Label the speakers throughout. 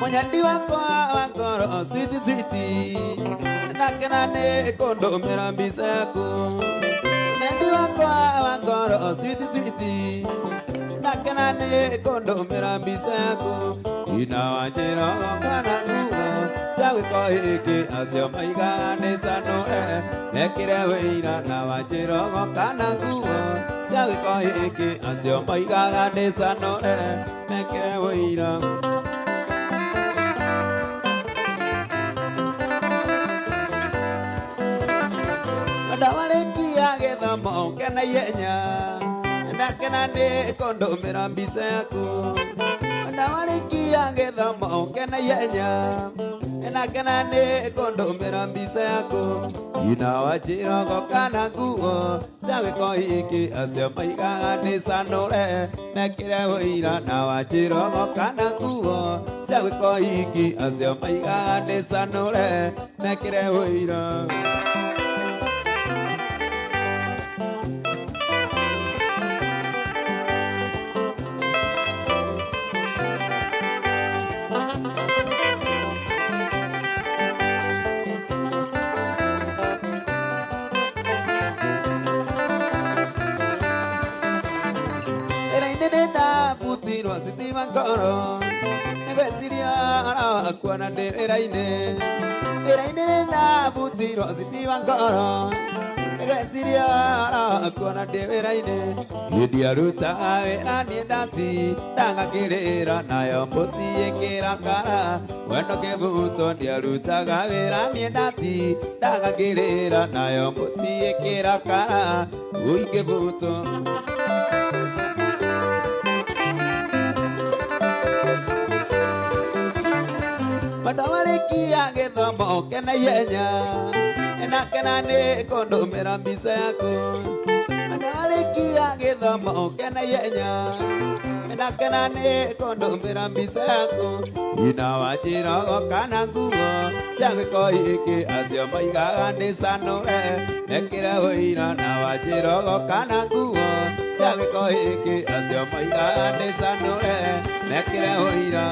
Speaker 1: Mũnyendi wakwa wa ngoro, sweet sweet, ndakena nĩ kũndũmĩra mbica yaku. Mũnyendi wakwa wa ngoro, sweet sweet, ndakena nĩ kũndũmĩra mbica yaku. Ina wanjĩra kana nguo cia gĩko gĩkĩ acio maigaga nĩ canũre mekĩre wĩira. Na wanjĩra kana nguo cia gĩko gĩkĩ acio maigaga nĩ canũre mekĩre wĩira. Ndawarĩkia gĩthomo kena ihenya, ndakena nĩ kũndũmĩra mbica yaku. Ndawarĩkia gĩthomo kena ihenya, ndakena nĩ kũndũmĩra mbica yaku. Ina wanjĩrogo kana nguo cia gĩko gĩkĩ acio maigaga nĩ canũre mekĩre wĩira. Na wanjĩrogo kana nguo cia gĩko gĩkĩ acio maigaga nĩ canũre mekĩre wĩira. Wĩra-inĩ nĩ ndabutirwo citima ngoro nĩgwĩciria ũrĩa ndĩ wĩra-inĩ. Wĩra-inĩ nĩ ndabutirwo citima ngoro nĩgwĩciria ũrĩa ndĩ wĩra-inĩ. Niĩ ndiarutaga wĩra, niĩ ndatindaga ngĩrĩra nayo mbũci ĩkĩrakara wendo kĩbuto. Ndiarutaga wĩra, niĩ ndatindaga ngĩrĩra nayo mbũci ĩkĩrakara ũingĩbutwo. Ndawarĩkia gĩthomo kena ihenya, ndakena nĩ kũndũmĩra mbica yaku. Ndawarĩkia gĩthomo kena ihenya, ndakena nĩ kũndũmĩra mbica yaku. Ina wanjĩra kana nguo cia gĩko gĩkĩ acio maigaga nĩ canũre mekĩre wĩira. Na wanjĩra kana nguo cia gĩko gĩkĩ acio maigaga nĩ canũre mekĩre wĩira.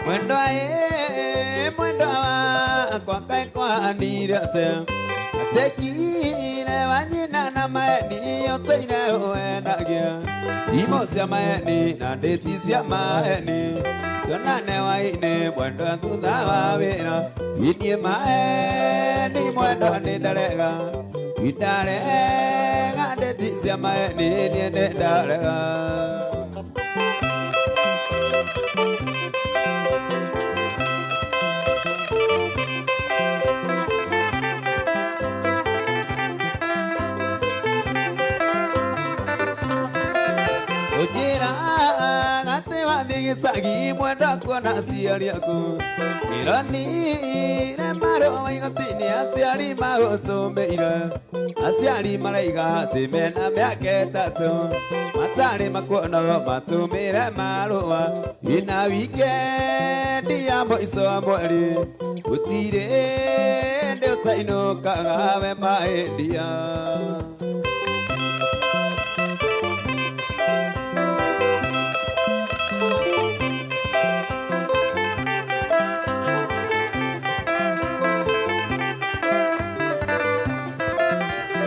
Speaker 1: Mwendwa ĩ, mwendwa wakwa, kaĩ kwanire atĩa? Atekire wanyina na maeni ũtũire wendagia imo cia maeni na ndĩti cia maeni tuonane waini mwendwa thutha wa wĩra. Inie maeni mwendwa nĩ ndarega, ndarega ndĩti cia maeni, niĩ nĩ ndarega. Ũnjĩraga atĩ wathiĩ gĩcagi mwenda kuona aciari aku. Ĩronire marũa igoti-inĩ aciari magũtũmĩire. Aciari maraiga atĩ mena mĩaka 3 matarĩ makuona, matũmĩre marũa. Ina wikendi ya mũico wa mweri gũtirĩ ndĩ ũtainũkaga we maendia.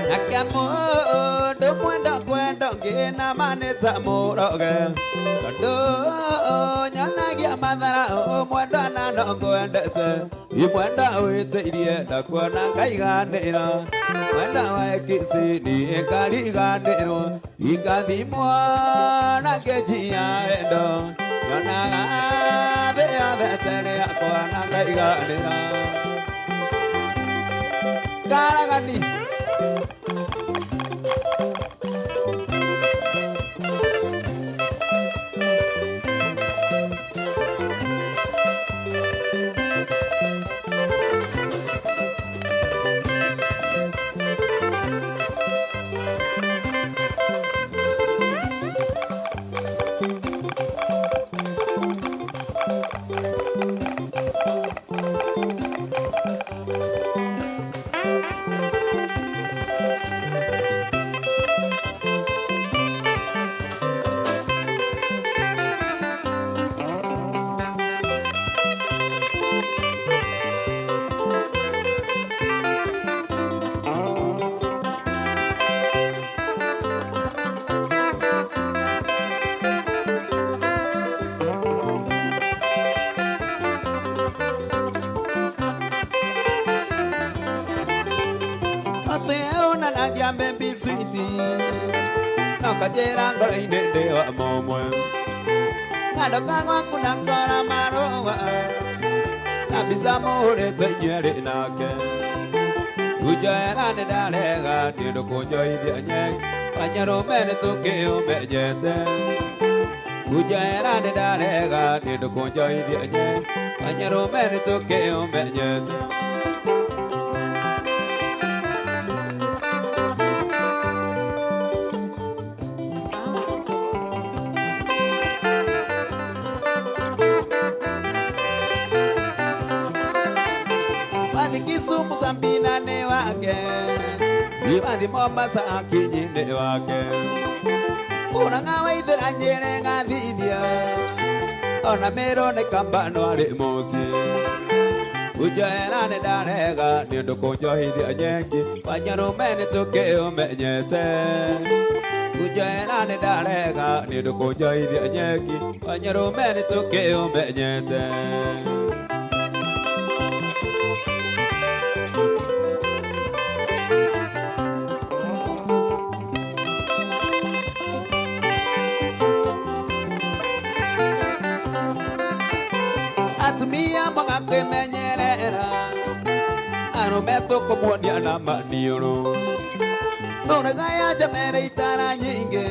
Speaker 1: Nake mũndũ mwenda kwenda ũngĩ na manĩta mũroge tondũ nyonagia mathara mwendwa na no ngwendete imwenda wĩtĩirie ndakuona ngaiganĩra mwenda wa kicini ngariganĩrwo ingathimwo na ngeji ya wendo nyonaga thĩ yothe ĩtarĩ yakwa na ngaiganĩra karagani. Nakajera ngoro-inĩ ndĩ wa mũmwe Gandoka gwaku nakora marũa na mbica mũhũrĩtwo inyuerĩ nake Kunjoera nĩ ndarega nĩ ũndũ kũnjoithia nyeki Wanyarũme nĩ tũkĩũmenyete Kunjoera nĩ ndarega nĩ ũndũ kũnjoithia nyeki Wanyarũme nĩ tũkĩũmenyete. Kisumu Sambina nĩ wake Iwathi Mombasa Akinyi nĩ wake Mũrang'a Waithera Nyĩrĩ Gathithia ona Meru nĩ Kamba no arĩ mũciĩ Kunjoera nĩ ndarega nĩ ũndũ kũnjohithia nyeki Wanyarũme nĩ tũkĩũmenyete Kunjoera nĩ ndarega nĩ ũndũ kũnjohithia nyeki Wanyarũme nĩ tũkĩũmenyete. Atumia magakĩmenyerera arũme tũkũmuonia na maniũrũ tũrĩgaya njemere itara nyingĩ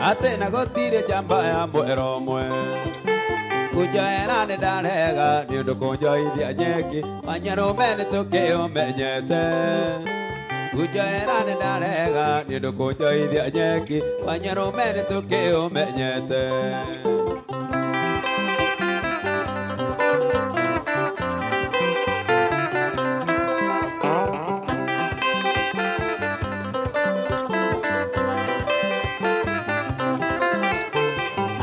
Speaker 1: atĩ na gũtirĩ njamba ya mwero ũmwe Kunjoera nĩ ndarega nĩ ũndũ kũnjoithia nyeki Wanyarũme nĩ tũkĩũmenyete Kunjoera nĩ ndarega nĩ ũndũ kũnjoithia nyeki Wanyarũme nĩ tũkĩũmenyete.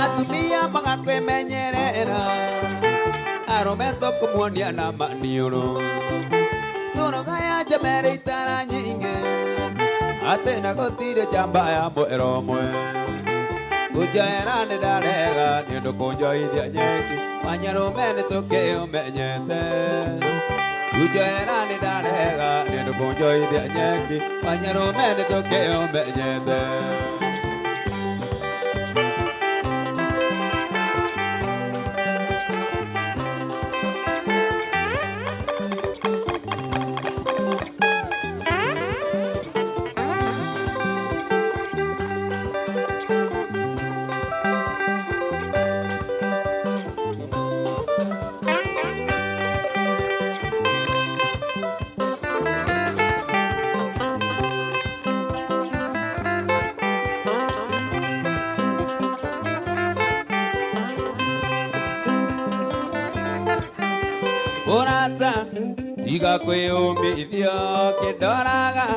Speaker 1: Atumia magakĩmenyerera arũme tũkũmuonia na maniũrũ Tũrũgaya njemere itara nyingĩ atĩ na gũtirĩ njamba ya mwero ũmwe Kunjoera nĩ ndarega nĩ ũndũ kũnjoithia nyeki Wanyarũme nĩ tũkĩũmenyete Kunjoera nĩ ndarega nĩ ũndũ kũnjoithia nyeki Wanyarũme nĩ tũkĩũmenyete. Ũrata tiga kwĩyũmithia kĩndoraga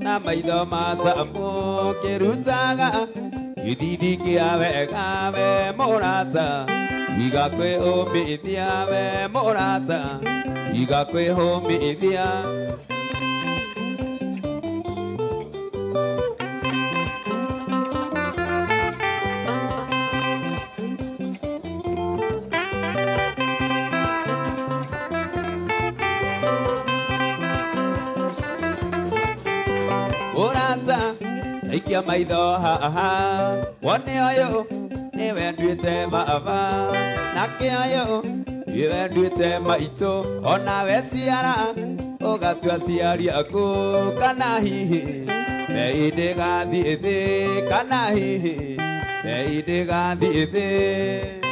Speaker 1: na maitho ma Samu kĩrutaga gĩthithi kĩa wega we mũrata tiga kwĩyũmithia we mũrata tiga kwĩyũmithia. Mũrata, taikia maitho haha wone ũyũ nĩwe nduĩte baba, nake ũyũ nĩwe nduĩte maitũ. Onawe ciara ũgatua ciari aku, kana hihi bei ndĩgathiĩ thĩ, kana hihi bei ndĩgathiĩ thĩ.